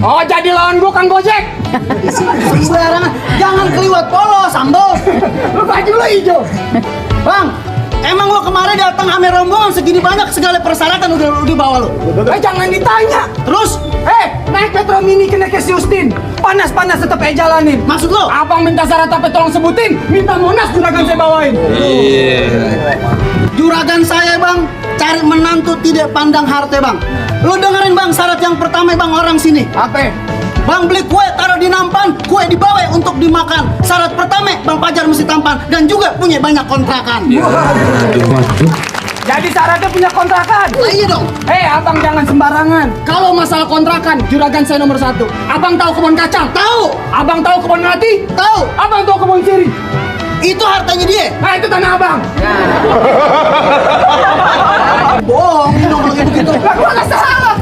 Oh, jadi lawan gua Kang Gojek. Sembarangan, jangan keliwat polos, Ambos. Lu baju lu hijau. Bang, emang lo kemarin datang ame rombongan segini banyak, segala persyaratan udah dibawa lo. Jangan ditanya. Terus, Naik Metro Mini ke Nekes Justin. Panas-panas tetap jalanin. maksud lo? Abang minta syarat apa tolong sebutin. Minta Monas juragan saya bawain. Juragan saya bang, cari menantu tidak pandang harta bang. Lo dengerin bang, syarat yang pertama bang orang sini. Apa? Bang beli kue taruh di nampan, kue dibawa untuk dimakan. Syarat pertama bang Pajar mesti tampan dan juga punya banyak kontrakan. Jadi syaratnya punya kontrakan. Lah iya dong. Abang jangan sembarangan. Kalau masalah kontrakan, juragan saya nomor 1. Abang tahu kebun kacang? Tahu. Abang tahu kebun melati? Tahu. Abang tahu kebun sirih? Itu hartanya dia. Nah, itu tanah abang. Bohong dong kalau begitu. Lah, gua nggak salah.